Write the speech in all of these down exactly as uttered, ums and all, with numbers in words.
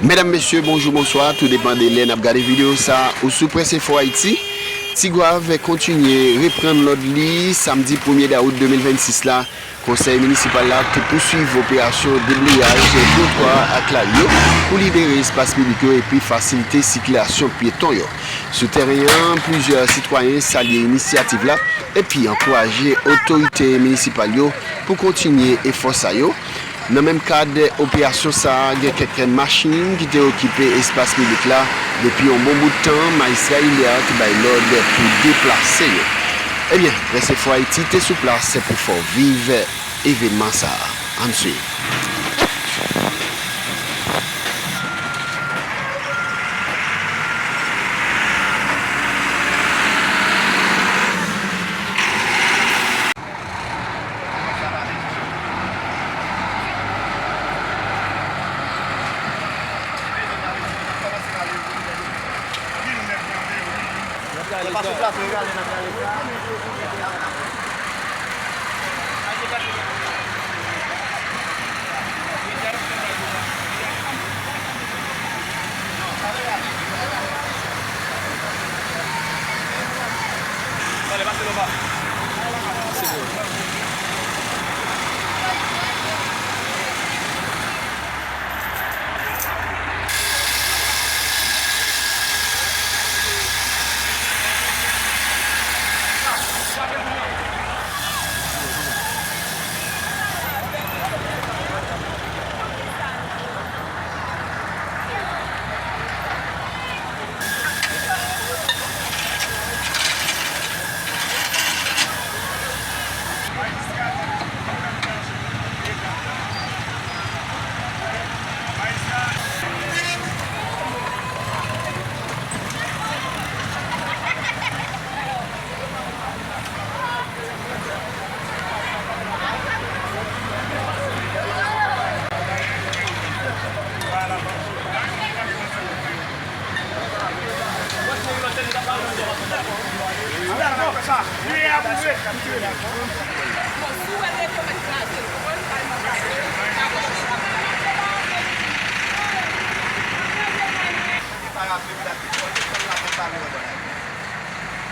Medam, mesye, bonjou, bonswa, tou depann de lè n ap gade videyo sa a ou sou Presse Info Haïti. Tigwav kontinye reprann lòd li. Samdi premye dawout de mil vennsis la, konsèy minisipal la te pouswiv operasyon debleyaj twotwa ak lari yo pou libere espas piblik yo epi fasilite sikilasyon pyeton yo. Sou tèren an, plizyè sitwayen salye inisyativ la epi ankouraje otorite minisipal yo pou kontinye efò sa yo. Nan menm kad operasyon sa a, gen kèk machin ki te okipe espas piblik la depi yon bon bout tan. Majistra Hilliard te bay lòd pou deplase yo. Ebyen, Presse Info Haïti te sou plas pou fè w viv evènman sa a. Ann swiv.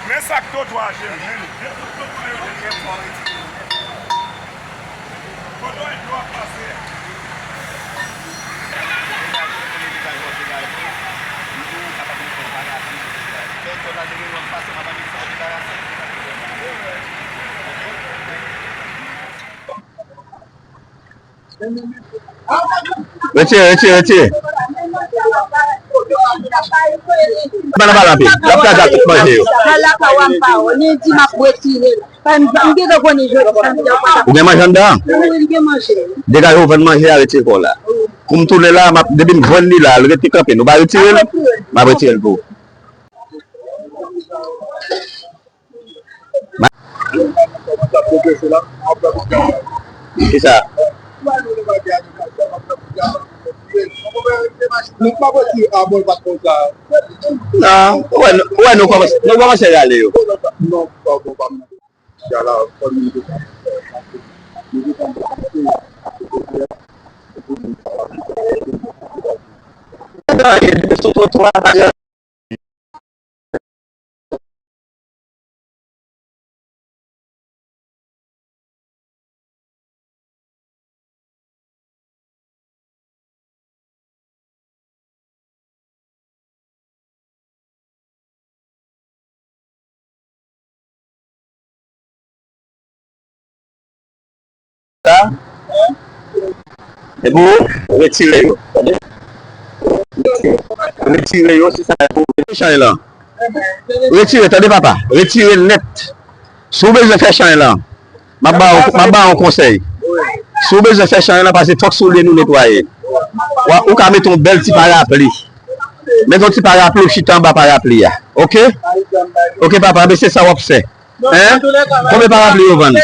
Men sa k twotwa a, cheri, men li. Retire, retire, retire. Ban nan pale anpil. Y ap kraze tout manje yo. Ou gen manje anndan an? Degaje w vann manje a, retire kò w la. Kou m tounen la, m ap, depi m jwenn li la, l rete kanpe. Nou pa retire l? M ap retire l pou ou. Kisa? Non, ou wè, ou wè nou kòmanse, nou kòmanse rale yo. Sa, e pou retire yo, tande. Retire yo, se sa e pou retire chay lan. Retire, tande papa, retire l nèt. Si w bezwen fè chay lan, m ap ba w, m ap ba w yon konsèy. Si w bezwen fè chay lan, pase fòk se w li nou netwaye. Wa, ou ka mete yon bèl ti parapli. Mete yon ti parapli, ou chita anba parapli a. Oke? Oke, papa, men se sa w ap fè. Hein? Konbyen parapli yo vann? Hein?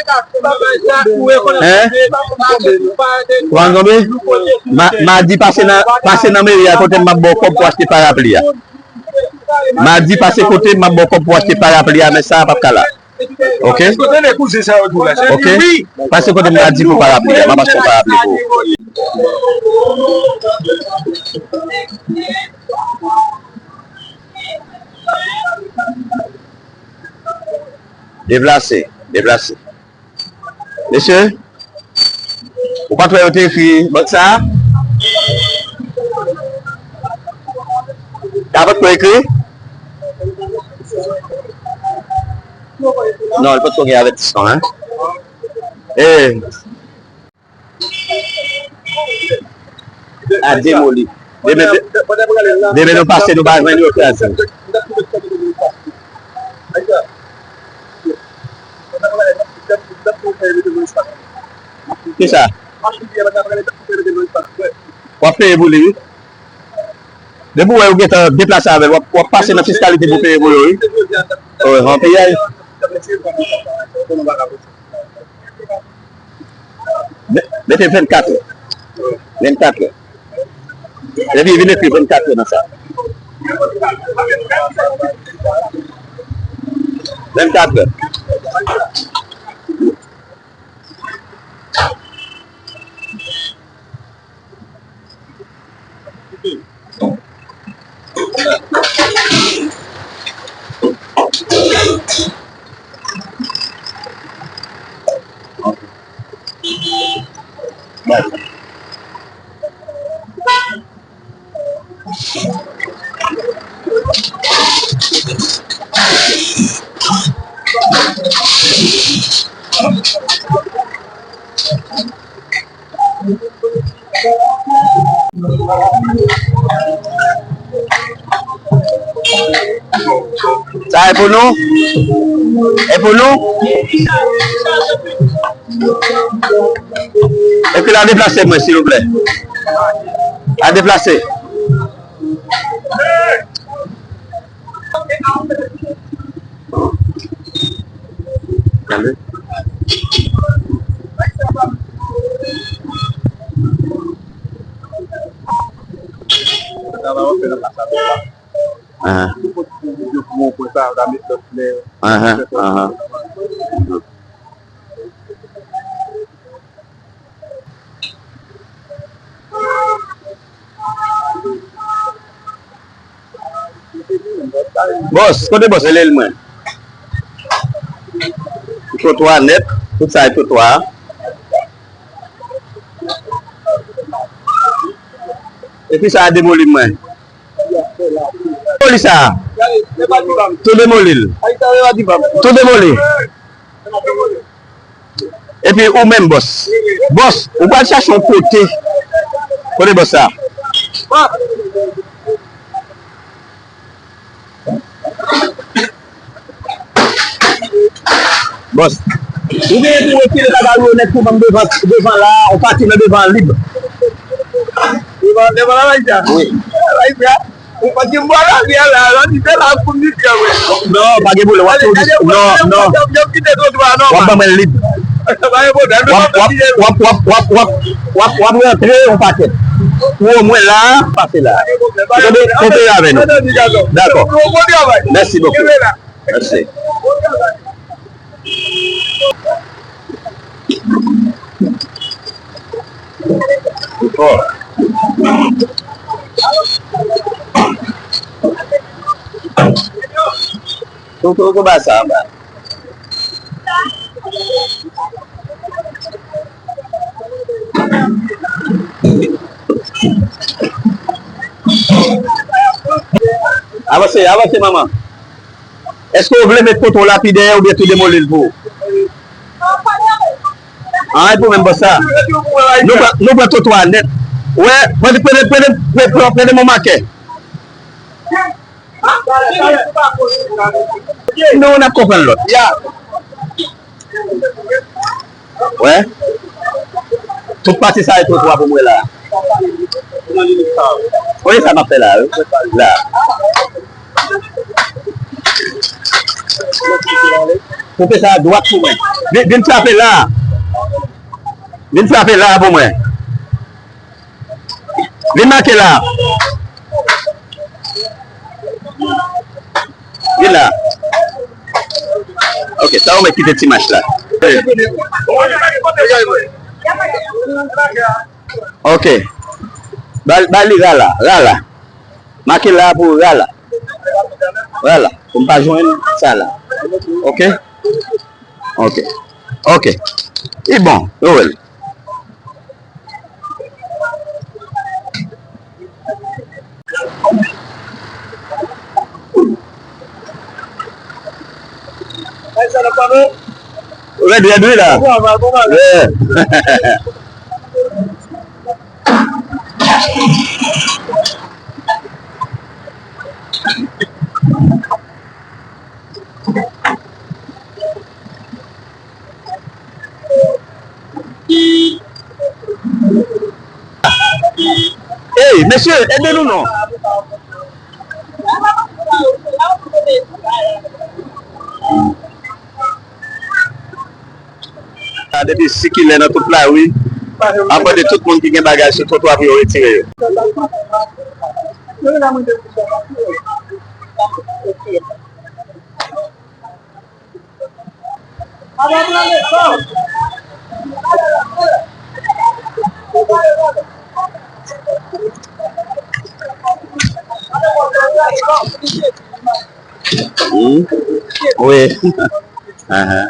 Ou vann konbyen? Ma-, madi pase nan, pase nan meri a kote m ap ba w kòb pou achte parapli a. Madi pase kote m ap ba w kòb pou achte parapli a, men sa a p ap ka la. Ok. Ok. Pase kote m ta di pou parapli a. M ap achte yon parapli pou ou. Deplase, deplase. Mesye, ou pa t wè yo te ekri bank sa a? Sa pa t wè ekri? Non, li pa t gen avètisman, hein? Eh. A demoli. Demen, demen nou pase, nou pa jwenn yo kraze. Kisa? W ap peye pou li, wi. Depi w wè yo gentan deplase avè l, w ap, w ap pase nan fiskalite pou peye pou yo, wi. Wi, an piyay. Me-, mete vennkat è. Vennkat è. Epi vin ekri vennkat è nan sa. Vennkat è. Sa e pou nou? E pou nou? Epi la deplase mwen, silvouplè. La deplase. Tande. Ahan. Ahan, ahan. Bòs, kote bòs? Rele l mwen. Twotwa nèt, tout sa e twotwa. Epi sa a demoli mwen. Demoli sa a. Tou demoli l. Tou demoli. Epi ou menm bòs. Bòs, ou pral chache yon kote. Kote bòs sa? Bòs. Ou genyen pou retire bagay ou yo nèt pou ban m devan, devan la, yon pati nan devan an lib. Devan, devan la, la, la. Wi. La, la. Ou pa gen bwa la, li a la, la, li fè la pou li fè, wi. Non, pa gen pwoblèm, w ap fè yon dis-, non, non. W ap ban mwen lib. W ap, w ap, w ap, w ap, w ap, w ap rantre yon pakèt. Pou omwen la, pase la. Tande, konpere avè nou. Dakò. Mèsi bokou. Mèsi. Ou fò. Ou, ou, ou ba sa anba. Avanse, avanse, manman. Èske w vle met poto w la pi dèyè oubyen tou demoli l pou ou? An, e pou menm bòs sa. Nou pran, nou pran toto a nèt. Wè, pran, pran, pran, pran, pran, pran de mon makè. Non, n ap konprann lòt. Wè. Tout pati sa e twotwa pou mwen la. Wè sa m ap fè la, wi. La. Koupe sa dwat pou mwen. Vin, vin frape la. Vin frape la pou mwen. Vin make la. Vin la. Ok, sa ou mèt kite ti mach la. Ok. Ba, ba li rala, rala. Make la pou rala. Rala. Pou m pa jwenn sa la. Ok? Ok. Ok. Li bon, yo wè l. Rèd, rèd, wi, la. Yeah. Ey, mesye, ede nou non. Depi sikilè nan tout lari, an mande tout moun ki gen bagay sou twotwa pou yo retire yo. Hmm? Wi. Ahan.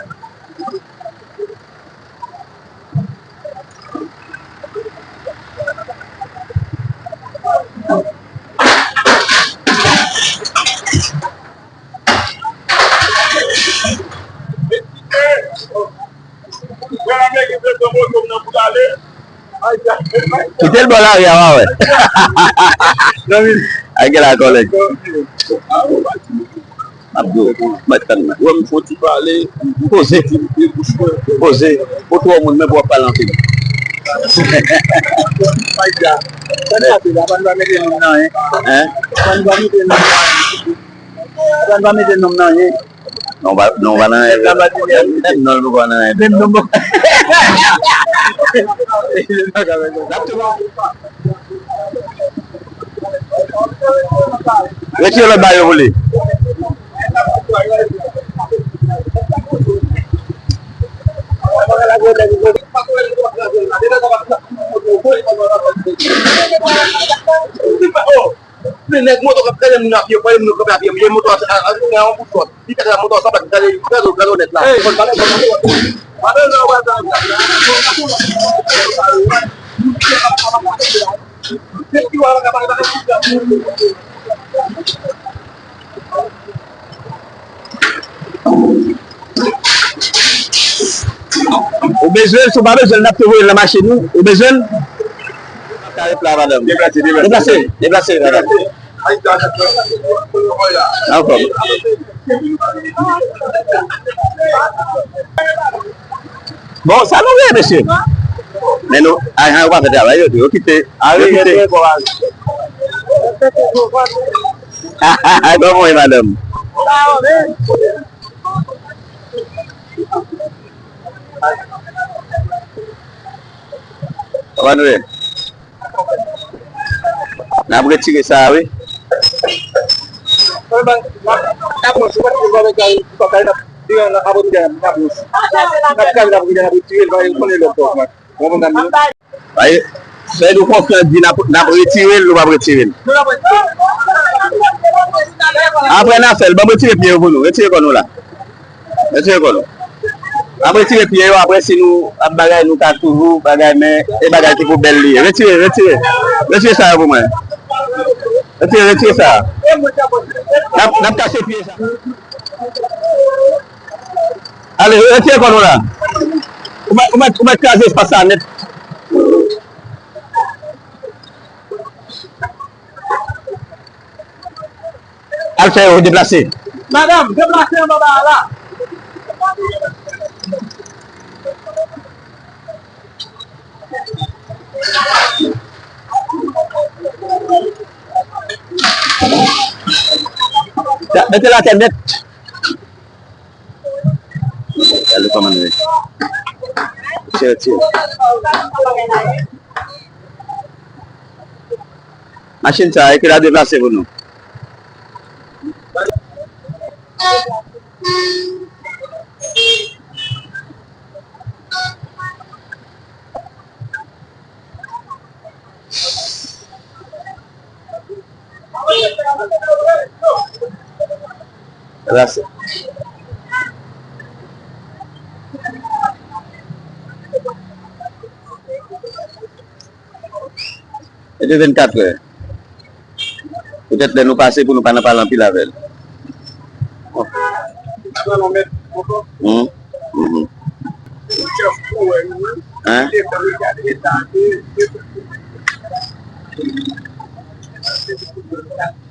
Kite l bò lari a, w a wè. Ay, gen la kòlèg. M ap di w, mèt tann mwen. Wè m fè w ti pale. Poze. Poze. Ou twò moun, men pou w ap pale anpil. Fayda. Sa k pase la? Bann pa mete nonm nan anyen. Hein? Bann pa mete nonm nan anyen. Bann pa mete nonm nan anyen. Non, pa, non, pa nan anyen. Menm non, nou pa nan anyen. Menm non, bon. Retire lòt bagay yo pou li. Men nèg moto k ap gade moun apye, pale moun k ap apye, men moto a, a, a, gen yon bout fòs. Li pèt la, moto a sanble ak gade, gade, gade nèt la. Hey! Ou bezwen l, si w pa bezwen l, n ap te voye l nan machin ou. Ou bezwen l? Kare pla, madanm. Deplase, deplase. Deplase, deplase, madanm. Ankò. Bon, sa nou gen, mesye? Men nou, a, a, yo pa fè travay, yo, yo kite, yo kite. Kòman w ye, madanm? Kòman nou ye? N ap retire sa a, wi. Ay, fè nou konfyans, di n ap, n ap retire l, nou p ap retire l. Apre n a fè l, ban m retire pye yo pou nou. Retire kò nou la. Retire kò nou. N ap retire pye yo, apre si nou ap bagay, nou ka toujou bagay, men e bagay ki pou bèl li ye. Retire, retire. Retire sa yo pou mwen. Retire, retire sa. N ap, n ap kache pye sa. Ale, retire kò nou la. Ou mèt, ou mèt, ou mèt kraze espas sa nèt. Al fè yo deplase. Madanm, deplase anba ba a la. Ya, mete l atè nèt. Gade kòman nou ye. Tire, tire. Machin sa a, e ke l a deplase pou nou. Rase. E de vennkatrè. Petèt lè nou pase pou nou pa nan pale anpil avè l. Hmm. Mhm. Hein?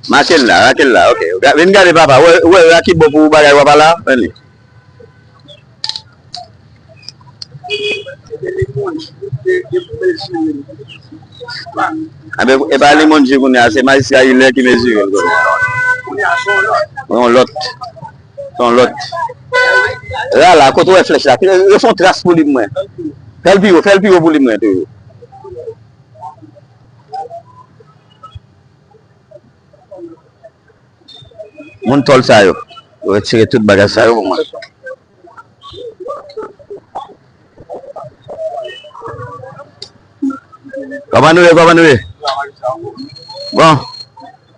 Mache l la, rake l la, ok. Ga-, vin gade papa, wè, wè, raki bon pou bagay w ap la, vini. Anben, e pa limon di kounye a, se majistra Ilè ki mezire l kounye a. Yon lòt. Yon lòt. Ra la, kote w wè flèch la? Refè yon tras pou li pou mwen. Fè l pi wo, fè l pi wo pou li mwen toujou. Moun tòl sa yo. Yo retire tout bagay sa yo pou mwen. Kòman nou ye, kòman nou ye? Bon,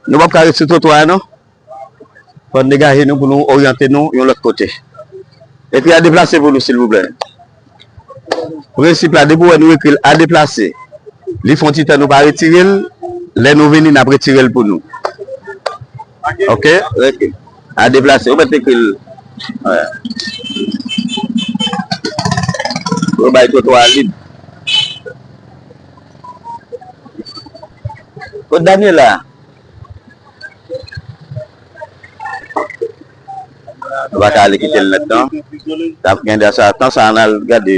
nou p ap ka ret sou twotwa a, non? Fò n degaje nou pou nou oryante nou yon lòt kote. Ekri a deplase pou nou, silvouplè. Prensip la, depi w wè nou ekri l a deplase, li fè yon ti tan nou pa retire l, lè nou vini, n ap retire l pou nou. Ok? Rete. A deplase, ou mèt ekri l. Wè. Ou bay twotwa a lib. Kot Daniela? Nou pa ka ale kite l nèt, non. T ap gen de sa, tan sa, n al gade.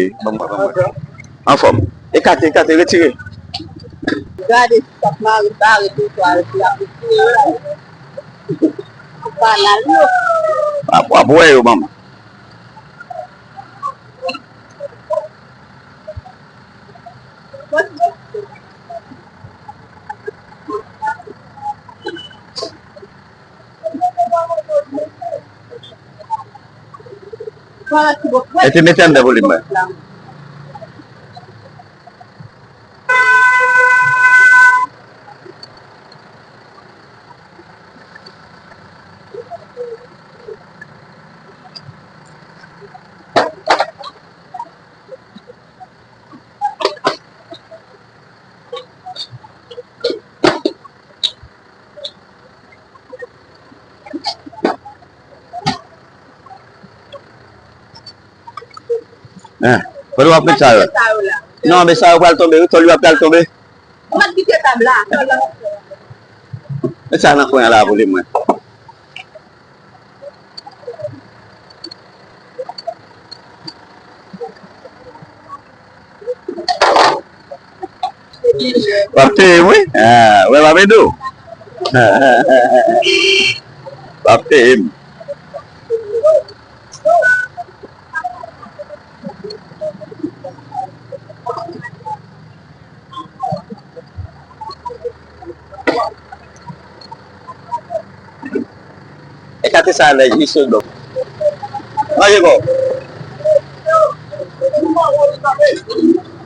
Anfòm. Ekate, ekate, retire. Gade si t ap mare, bare twotwa epi l ap retire yo. Banal yo. W ap, w ap wè yo, manman. Mete, mete anndan pou li, mwen. Hein, kote w ap met sa yo? Non, men sa yo pral tonbe, wi, tòl yo ap pral tonbe. Ou pa t kite tab la. Men sa nan kwen an la pou li, mwen. W ap teye m, wi. Ah, wè, m ap ede w. W ap teye m. Ekate sa a nèg li sou do. Manje kò. Non,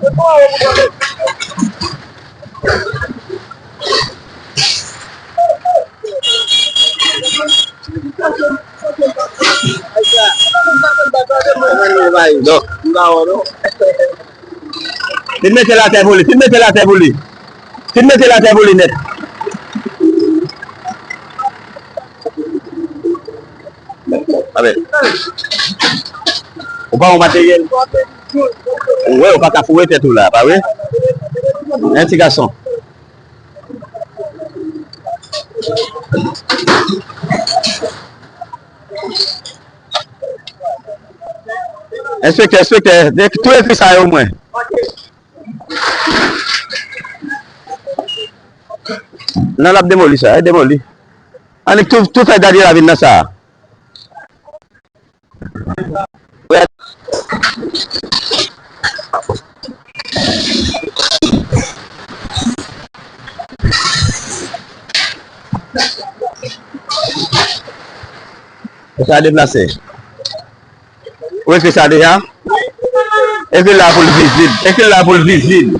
m pa wè non. Fin mete l atè pou li, fin mete l atè pou li. Fin mete l atè pou li nèt. Amen. Ou pa yon materyèl. Ou wè, ou pa ka foure tèt ou la, pa vre? Hein, ti gason. Enspektè, enspektè, tou ekri sa yo mwen. Non, l ap demoli sa, e demoli. Annik tou, tou fè gade ravin nan sa a. Sa deplase. Ou ekri sa deja? Ekri la pou l vizib. Ekri la pou l vizib.